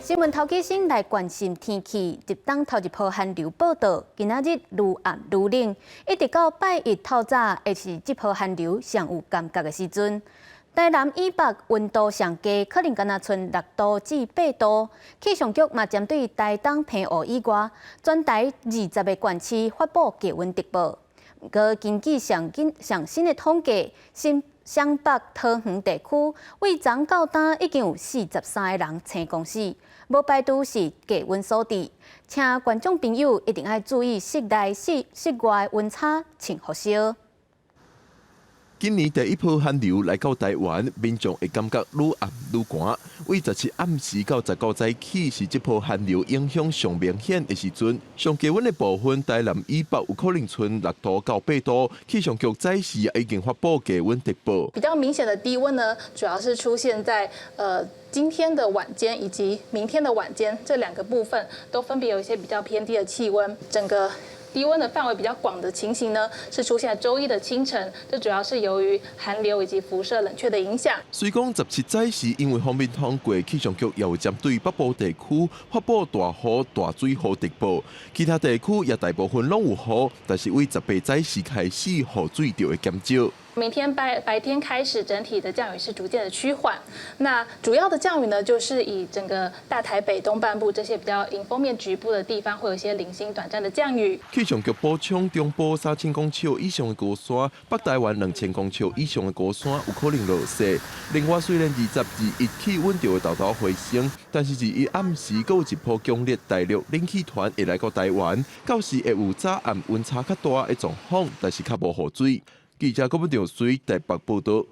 新聞頭起先來關心天氣，入冬頭一波寒流報到，今仔日愈暗愈冷，一直到拜一透早，會是這波寒流上有感覺的時陣。台南以北溫度上低，可能干焦賰6度至8度。氣象局嘛針對台東澎湖以外，全台20個縣市發布低溫特報。毋過根據上近上新的統計，新雙北桃園地區，對昨到今已經有43個人青光死，無排除是低溫所致。請觀眾朋友一定愛注意室內室室外溫差，穿予燒。今年第一波寒流來到台灣，民眾會感覺愈暗愈寒。對17暗時到19早起是這波寒流影響上明顯的時陣。上低溫的部分，台南以北有可能賰6度到8度。氣象局早時已經發布低溫特報。比較明顯的低溫呢，主要是出現在今天的晚間以及明天的晚間這兩個部分，都分別有一些比較偏低的氣溫。整個低溫的範圍比較廣的情形呢，是出現在週一的清晨，這主要是由於寒流以及輻射冷卻的影響。雖講17早時因為鋒面通過，氣象局也有針對北部地區發布大雨大水雨特報，其他地區也大部分攏有雨，但是對18早時開始雨水就會減少。明天白白天開始，整體的降雨是逐漸的趨緩。那主要的降雨呢，就是以整個大台北東半部這些比較迎風面局部的地方，會有一些零星短暫的降雨。氣象局補充，中部3000公尺以上的高山，北台灣2000公尺以上的高山有可能落雪。另外，雖然20、21氣溫就會沓沓回升，但是21暗時閣有一波強烈大陸冷氣團會來到台灣，到時會有早暗溫差較大的狀況，但是較無雨水。記者郭文長水台北報道。